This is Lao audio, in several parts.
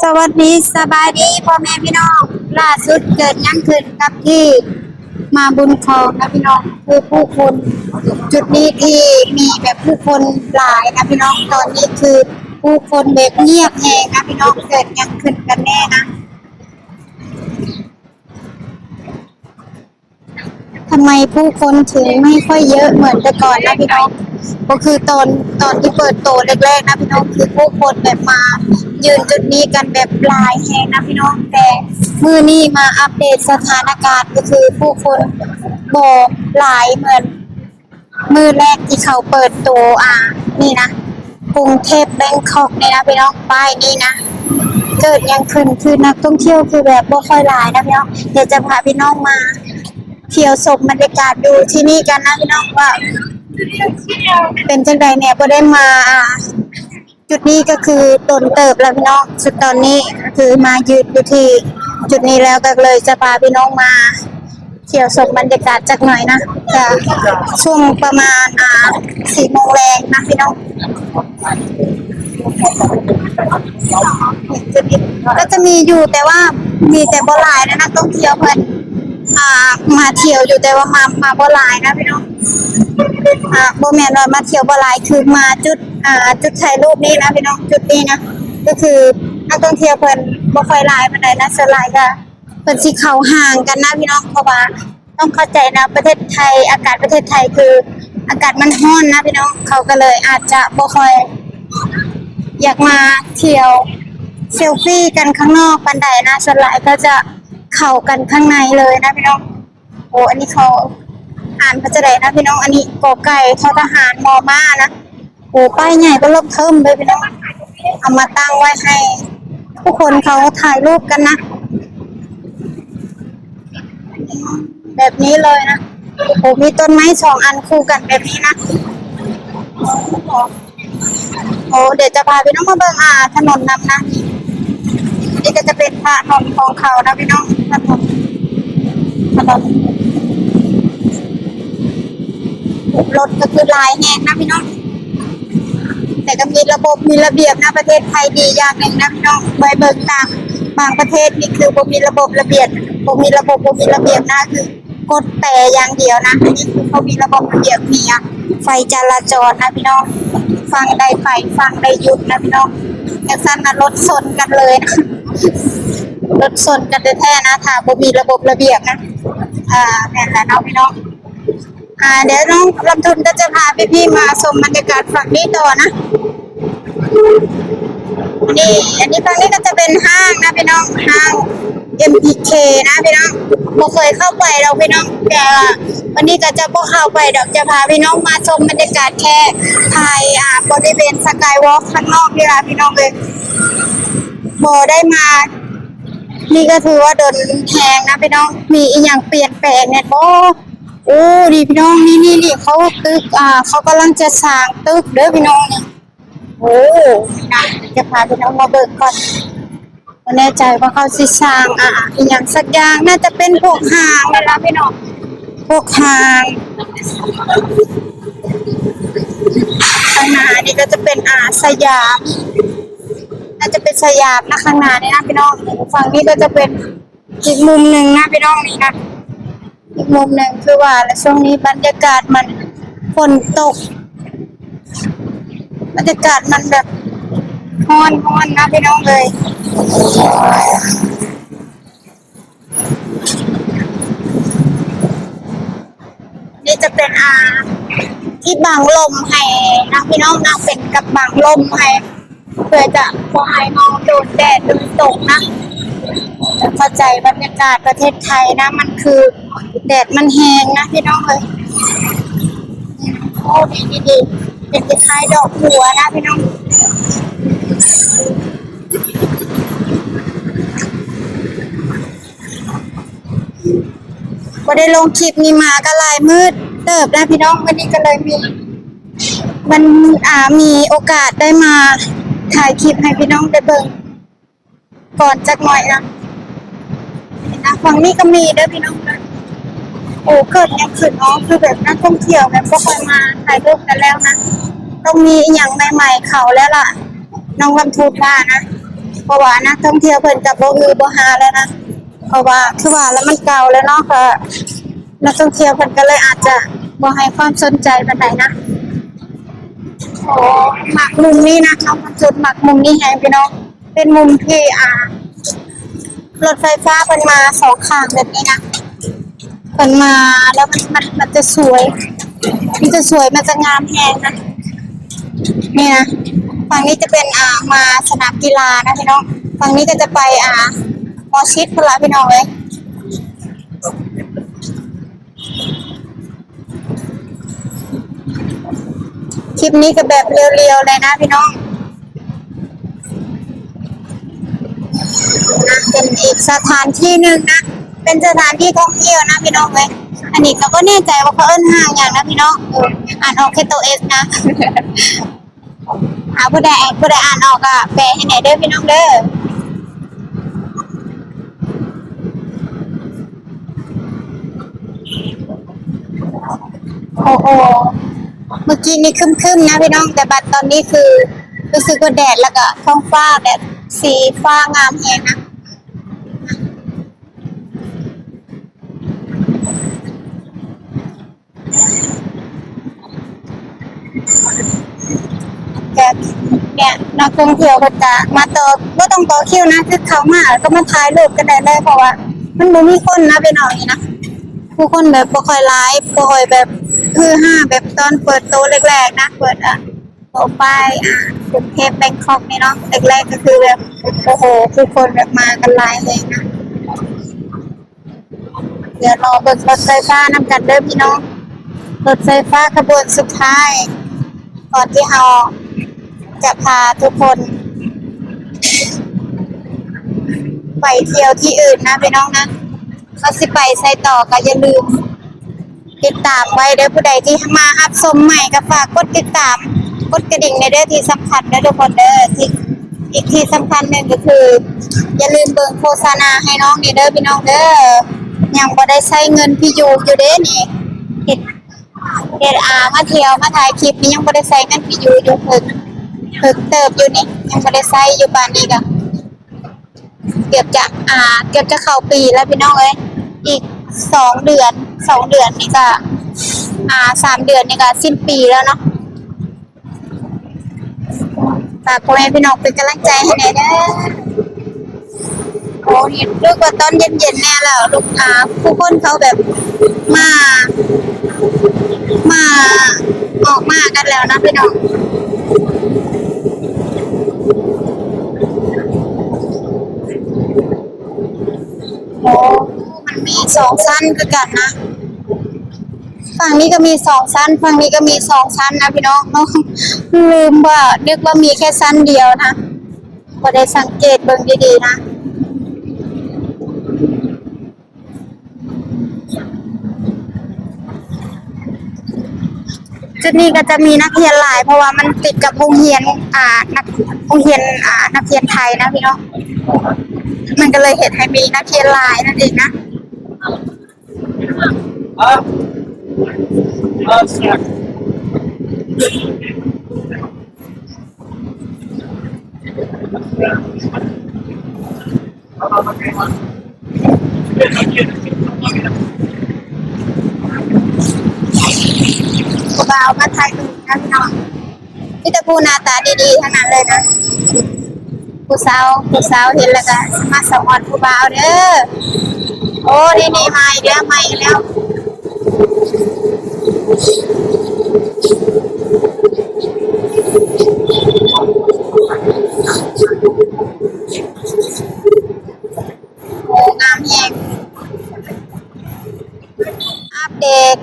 ສະຫວັດດີ ສະບາຍດີພໍ່ແມ່ພີ່ນ້ອງ. ລ່າສຸດເກີດຫຍັງຂຶ້ນກັບທີ່ມາບຸນຂອງນະພີ່ນ້ອງ, ຄືຜູ້ຄົນຈຸດນີ້ທີ່ມີແບບຜູ້ຄົນຫຼາຍນະພີ່ນ້ອງ, ຕອນນີ້ຄືຜູ້ຄົນແບບງຽບແຮງນະພີ່ນ້ອງ. ເກີດຫຍັງຂຶ້ນກັນແນ່ນະ? ທຳໄມຜູ້ຄົນເຖິງໄມ່ຄ່ອຍເຍອະເໝືອນແຕ່ກ່ອນນະພີ່ນ້ອງ? ກໍຄືຕອນ ຕອນທີ່ເປີດໂຕແລກໆນະພີ່ນ້ອງ, ຄືຜູ້ຄົນແບບມາຢືນຈຸດນີ້ກັນແບບຫຼາຍແຮງນະພີ່ນ້ອງ, ແຕ່ມື້ນີ້ມາອັບເດດສະຖານະການ ກໍຄືຜູ້ຄົນບໍ່ຫຼາຍເໝືອນມື້ແລກທີ່ເຂົາເປີດໂຕ ອ່າ ນີ້ນະ ກຸງເທບແບງຄອກນີ້ນະພີ່ນ້ອງ, ປ້າຍນີ້ນະ. ເກີດຫຍັງຂຶ້ນ ຄືນັກທ່ອງທ່ຽວຄືແບບບໍ່ຄ່ອຍຫຼາຍນະພີ່ນ້ອງ. ດຽວຈະພາພີ່ນ້ອງມາທ່ຽວຊົມບັນຍາກາດຢູ່ທີ່ນີ້ກັນນະພີ່ນ້ອງ ວ່າເປັນຈັ່ງໃດແດ່. ບໍ່ໄດ້ມາ ອ່າ ຈຸດນີ້ກໍຄືດົນເຕີບແລ້ວພີ່ນ້ອງ, ສຸດຕອນນີ້ກໍຄືມາຢືນຢູ່ທີ່ຈຸດນີ້ແລ້ວ, ກໍເລີຍຈະພາພີ່ນ້ອງມາ ທ່ຽວຊົມບັນຍາກາດຈັກໜ່ອຍນະ. ຈະຊ່ວງປະມານ ອ່າ ສີ່ໂມງແລງນະພີ່ນ້ອງ. ກໍຈະມີຢູ່ ແຕ່ວ່າມີແຕ່ບໍ່ຫຼາຍນະ ນັກທ່ອງທ່ຽວເພິ່ນ ອ່າ ມາທ່ຽວຢູ່ ແຕ່ວ່າມາ ມາບໍ່ຫຼາຍນະພີ່ນ້ອງ. ອ່າ ບໍ່ແມ່ນວ່າມາທ່ຽວບໍ່ຫຼາຍ ຄືມາຈຸດ ອ່າ ຈຸດຖ່າຍຮູບນີ້ນະພີ່ນ້ອງ. ຈຸດນີ້ນະ ກໍຄືນັກທ່ອງທ່ຽວເພິ່ນບໍ່ຄ່ອຍຫຼາຍປານໃດນະ, ສ່ວນຫຼາຍກໍ ເພິ່ນຊິເຂົ້າຫ່າງກັນນະພີ່ນ້ອງ, ເພາະວ່າຕ້ອງເຂົ້າໃຈນະ ປະເທດໄທ ອາກາດປະເທດໄທຄືອາກາດມັນຮ້ອນນະພີ່ນ້ອງ, ເຂົາກໍເລີຍອາດຈະບໍ່ຄ່ອຍຢາກມາທ່ຽວເຊວຟີກັນຂ້າງນອກປານໃດນະ, ສ່ວນຫຼາຍເຂົາຈະເຂົ້າກັນຂ້າງໃນເລີຍນະພີ່ນ້ອງ. ໂອ້ ອັນນີ້ເຂົາອ່ານວ່າຈັ່ງໃດນະພີ່ນ້ອງ? ອັນນີ້ ກ ໄກ່ ທ ທະຫານ ມ ມ້າ ນະ. ໂອ້ ປ້າຍໃຫຍ່ເບິ່ມເທີມເລີຍພີ່ນ້ອງ, ເອົາມາຕັ້ງໄວ້ໃຫ້ຜູ້ຄົນເຂົາຖ່າຍຮູບກັນນະ ແບບນີ້ເລີຍນະ. ໂອ້ ມີຕົ້ນໄມ້ສອງອັນຄູ່ກັນແບບນີ້ນະ. ໂອ້ ດຽວຈະພາພີ່ນ້ອງມາເບິ່ງ ອ່າ ຖະໜົນນຳນະ. ນີ້ກໍຈະເປັນຖະໜົນຂອງເຂົານະພີ່ນ້ອງ, ຖະໜົນ ຖະໜົນ ລົດກໍຄືຫຼາຍແຮງນະພີ່ນ້ອງ, ແຕ່ກໍມີລະບົບມີລະບຽບນະ. ປະເທດໄທດີຢ່າງໜຶ່ງນະພີ່ນ້ອງ, ໄວ້ເບິ່ງຕ່າງບາງປະເທດນີ້ຄືບໍ່ມີລະບົບລະບຽບ ບໍ່ມີລະບົບ ບໍ່ມີລະບຽບນະ, ຄືກົດແຕຢ່າງດຽວນະ. ອັນນີ້ຄືເຂົາມີລະບົບລະບຽບ ມີ ອ່າ ໄຟຈະລາຈອນນະພີ່ນ້ອງ, ຝັ່ງໃດໄປຝັ່ງໃດຢຸດນະພີ່ນ້ອງ. ຈັ່ງຊັ້ນນະ ລົດຊົນກັນເລີຍນະ, ລົດຊົນກັນແທ້ໆນະ ຖ້າບໍ່ມີລະບົບລະບຽບນະ. ອ່າ ແມ່ນແຫຼະເນາະພີ່ນ້ອງ. ອ່າ ດຽວນ້ອງລຳທຸນກໍຈະພາພີ່ໆມາຊົມບັນຍາກາດຝັ່ງນີ້ຕໍ່ນະ. ນີ້ ອັນນີ້ ຝັ່ງນີ້ກໍຈະເປັນຫ້າງນະພີ່ນ້ອງ, ຫ້າງ ເອັມ ທີ ເຄ ນະພີ່ນ້ອງ. ບໍ່ເຄີຍເຂົ້າໄປດອກພີ່ນ້ອງ, ແຕ່ວ່າວັນນີ້ກໍຈະບໍ່ເຂົ້າໄປດອກ, ຈະພາພີ່ນ້ອງມາຊົມບັນຍາກາດແຄ່ພາຍ ອ່າ ບໍລິເວນສະກາຍວອກຂ້າງນອກນີ້ລະພີ່ນ້ອງເອີຍ. ບໍ່ໄດ້ມາ ນີ້ກໍຖືວ່າດົນແຮງນະພີ່ນ້ອງ. ມີອີ່ຫຍັງປ່ຽນແປງແດ່ບໍ່? ໂອ້ ນີ້ພີ່ນ້ອງ ນີ້ ນີ້ ນີ້ ເຂົາຕຶກ ອ່າ ເຂົາກຳລັງຈະສ້າງຕຶກເດີພີ່ນ້ອງນີ້. ໂອ້ ນະ ຈະພາພີ່ນ້ອງມາເບິ່ງກ່ອນ, ບໍ່ແນ່ໃຈວ່າເຂົາຊິສ້າງ ອ່າ ອີ່ຫຍັງສັກຢ່າງ, ໜ້າຈະເປັນພວກຫ້າງນັ້ນລະພີ່ນ້ອງ, ພວກຫ້າງ. ຂ້າງໜ້ານີ້ກໍຈະເປັນ ອ່າ ສະຫຍາມ, ໜ້າຈະເປັນສະຫຍາມນະ ຂ້າງໜ້ານີ້ນະພີ່ນ້ອງ. ຝັ່ງນີ້ກໍຈະເປັນ ອີກມຸມໜຶ່ງນະພີ່ນ້ອງນີ້ນະ, ອີກມຸມໜຶ່ງ. ຄືວ່າລະ ຊ່ວງນີ້ບັນຍາກາດມັນຝົນຕົກ, ບັນຍາກາດມັນແບບຮ້ອນໆນະພີ່ນ້ອງເອີຍ. ນີ້ຈະເປັນ ອ່າ ທີ່ບັງລົມໃຫ້ນະພີ່ນ້ອງນະ, ເປັນກັບບັງລົມໃຫ້ ເພື່ອຈະບໍ່ໃຫ້ເຮົາໂດນແດດໂດນຕົກນະ. ເຂົ້າໃຈບັນຍາກາດປະເທດໄທນະ, ມັນຄືແດດມັນແຮງນະພີ່ນ້ອງເອີຍ. ໂອ້ ດີໆ ເປັນຄ້າຍໆດອກບົວນະພີ່ນ້ອງ. ບໍ່ໄດ້ລົງຄລິບນີ້ມາກໍຫຼາຍມື້ເຕີບນະພີ່ນ້ອງ, ມື້ນີ້ກໍເລີຍມີ ມັນ ອ່າ ມີໂອກາດໄດ້ມາຖ່າຍຄລິບໃຫ້ພີ່ນ້ອງໄດ້ເບິ່ງກ່ອນຈັກໜ້ອຍນະ. ຝັ່ງນີ້ກໍມີເດີພີ່ນ້ອງເດີ. ໂອ້ ເກີດຫຍັງຂຶ້ນເນາະ, ຄືແບບນັກທ່ອງທ່ຽວແບບບໍ່ຄ່ອຍມາຖ່າຍຮູບກັນແລ້ວນະ, ຕ້ອງມີອີ່ຫຍັງໃໝ່ໆເຂົ້າແລ້ວລະ ນ້ອງລຳທູນວ່ານະ. ເພາະວ່ານັກທ່ອງທ່ຽວເພິ່ນກໍບໍ່ຮືບໍ່ຫາແລ້ວນະ ເພາະວ່າຄືວ່າແລ້ວມັນເກົ່າແລ້ວເນາະ ກໍນັກທ່ອງທ່ຽວເພິ່ນກໍເລີຍອາດຈະບໍ່ໃຫ້ຄວາມສົນໃຈປານໃດນະ. ໂອ້ ມັກມຸມນີ້ນະ ເຮົາມັກຈຸດມັກມຸມນີ້ແຮງພີ່ນ້ອງ. ເປັນມຸມທີ່ ອ່າ ລົດໄຟຟ້າເພິ່ນມາສອງຂ້າງແບບນີ້ນະ ເພິ່ນມາແລ້ວມັນ ມັນ ມັນຈະສວຍ ມັນຈະສວຍ ມັນຈະງາມແຮງນະ. ນີ້ນະ ຝັ່ງນີ້ຈະເປັນ ອ່າ ມາສະໜາມກິລານະພີ່ນ້ອງ ຝັ່ງນີ້ກໍຈະໄປ ອ່າ ໝໍຊິດພຸ້ນລະພີ່ນ້ອງເອີຍ. ຄລິບນີ້ກໍແບບລຽວໆ ເລີຍນະພີ່ນ້ອງ ນະ ເປັນອີກສະຖານທີ່ໜຶ່ງນະ ເປັນສະຖານທີ່ທ່ອງທ່ຽວນະພີ່ນ້ອງເອີຍ. ອັນນີ້ກໍບໍ່ແນ່ໃຈວ່າເຂົາເອີ້ນຫ້າງຫຍັງນະພີ່ນ້ອງ ເອີ ອ່ານອອກແຄ່ໂຕ S ນະ. ອ່າ ຜູ້ໃດ ຜູ້ໃດອ່ານອອກກໍແປໃຫ້ແດ່ເດີພີ່ນ້ອງເດີ. ໂອ້ໂຫ ເມື່ອກີ້ນີ້ຄຶ້ມໆ ນະພີ່ນ້ອງ ແຕ່ບັດຕອນນີ້ຄືຮູ້ສຶກວ່າແດດ ແລ້ວກໍທ້ອງຟ້າແບບສີຟ້າງາມແຮງນະ. ກະເນີ້ຍ ນັກທ່ອງທ່ຽວເພິ່ນກະມາຕໍ່ ບໍ່ຕ້ອງຕໍ່ຄິວນະ ຄືເຂົ້າມາແລ້ວກໍມາຖ່າຍຮູບກັນໄດ້ເລີຍ ເພາະວ່າມັນບໍ່ມີຄົນນະ ໄປນອກນີ້ນະ ຜູ້ຄົນແບບບໍ່ຄ່ອຍຫຼາຍ ບໍ່ຄ່ອຍແບບຮືຫາແບບຕອນເປີດໂຕແລກໆ ນະ ເປີດ ອ່າ ໂປຣໄຟລ໌ ອ່າ ກຸງເທບ ແບງຄອກນີ້ເນາະ ແລກໆ ກໍຄືແບບ ໂອ້ໂຫ ຜູ້ຄົນແບບມາກັນຫຼາຍແຮງນະ. ດຽວລໍເບິ່ງລົດໄຟຟ້ານຳກັນເດີພີ່ນ້ອງ ລົດໄຟຟ້າຂະບວນສຸດທ້າຍ ກ່ອນທີ່ເຮົາຈະພາທຸກຄົນໄປທ່ຽວທີ່ອື່ນນະພີ່ນ້ອງນະ. ເຮົາຊິໄປໃສຕໍ່ກໍຢ່າລືມຕິດຕາມໄວ້ເດີ ຜູ້ໃດທີ່ມາຮັບຊົມໃໝ່ກໍຝາກກົດຕິດຕາມ ກົດກະດິ່ງແດ່ເດີ ທີ່ສຳຄັນເດີທຸກຄົນເດີ ທີ່ ອີກທີ່ສຳຄັນໜຶ່ງກໍຄື ຢ່າລືມເບິ່ງໂຄສະນາໃຫ້ນ້ອງນີ້ເດີພີ່ນ້ອງເດີ ຍັງບໍ່ໄດ້ໃຊ້ເງິນທີ່ຢູ່ຢູ່ເດ້ນີ້ ເຮັດ ເຮັດ ອ່າ ມາທ່ຽວມາຖ່າຍຄລິບນີ້ ຍັງບໍ່ໄດ້ໃຊ້ເງິນທີ່ຢູ່ຢູ່ ເພິ່ງ ເພິ່ງເຕີບຢູ່ນີ້ ຍັງບໍ່ໄດ້ໃຊ້ຢູ່ ປານນີ້ກໍເກືອບຈະ ອ່າ ເກືອບຈະເຂົ້າປີແລ້ວພີ່ນ້ອງເອີຍ ອີກສອງເດືອນ ສອງເດືອນນີ້ກໍ ອ່າ ສາມເດືອນນີ້ກໍສິ້ນປີແລ້ວເນາະ. ຝາກພໍ່ແມ່ພີ່ນ້ອງເປັນກຳລັງໃຈໃຫ້ແດ່ເດີ. ໂອ້ ຮູ້ສຶກວ່າຕອນເຢັນໆ ແນ່ແລ້ວ ລູກ ອ່າ ຜູ້ຄົນເຂົາແບບມາ ມາ ອອກມາກັນແລ້ວນະພີ່ນ້ອງ. ໂອ້ ມັນມີສອງຊັ້ນຄືກັນນະ. ຝັ່ງນີ້ກໍມີສອງຊັ້ນ ຝັ່ງນີ້ກໍມີສອງຊັ້ນນະພີ່ນ້ອງເນາະ. ລືມວ່າ ນຶກວ່າມີແຄ່ຊັ້ນດຽວນະ ບໍ່ໄດ້ສັງເກດເບິ່ງດີໆ ນະ. ຈຸດນີ້ກໍຈະມີນັກຮຽນຫຼາຍ ເພາະວ່າມັນຕິດກັບໂຮງຮຽນ ອ່າ ນັກ ໂຮງຮຽນ ອ່າ ນັກຮຽນໄທນະພີ່ນ້ອງ ມັນກໍເລີຍເຮັດໃຫ້ມີນັກຮຽນຫຼາຍນັ້ນເອງນະ. ຜູ້ບ່າວມາຖ່າຍຮູບນຳເນາະ ມີແຕ່ຜູ້ໜ້າຕາດີໆ ທັງນັ້ນເລີຍນະ. ຜູ້ສາວ ຜູ້ສາວເຫັນແລ້ວກໍສາມາດສະອອນຜູ້ບ່າວເດີ. ໂອ້ ນີ້ໆ ມາອີກແລ້ວ ມາອີກແລ້ວ. ໂອ້ ງາມແຮງ. ອັບເດດ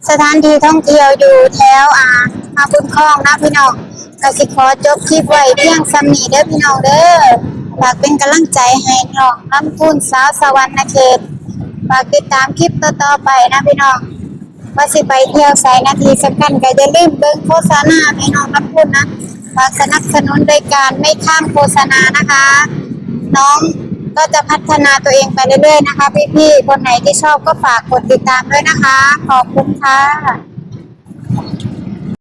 ສະຖານທີ່ທ່ອງທ່ຽວຢູ່ແຖວ ອ່າ ມາບຸນຄອງນະພີ່ນ້ອງ ກໍຊິຂໍຈົບຄລິບໄວ້ພຽງສ່ຳນີ້ເດີພີ່ນ້ອງເດີ. ຝາກເປັນກຳລັງໃຈໃຫ້ນ້ອງລຳພູນ ສາວສະຫວັນນະເຂດ ຝາກຕິດຕາມຄລິບຕໍ່ໆ ໄປນະພີ່ນ້ອງ. ວ່າຊິໄປທ່ຽວໃສນະ ທີ່ສຳຄັນກໍຢ່າລືມເບິ່ງໂຄສະນາໃຫ້ນ້ອງລຳພູນນະ. ຝາກສະໜັບສະໜູນໂດຍການໄມຄ້າມໂຄສະນານະຄະ. ນ້ອງກໍຈະພັດທະນາຕົວເອງໄປເລື້ອຍໆ ນະຄະ. ພີ່ໆ ຄົນໃດທີ່ຊອບກໍຝາກກົດຕິດຕາມດ້ວຍນະຄະ. ຂອບຄຸນຄ່ະ.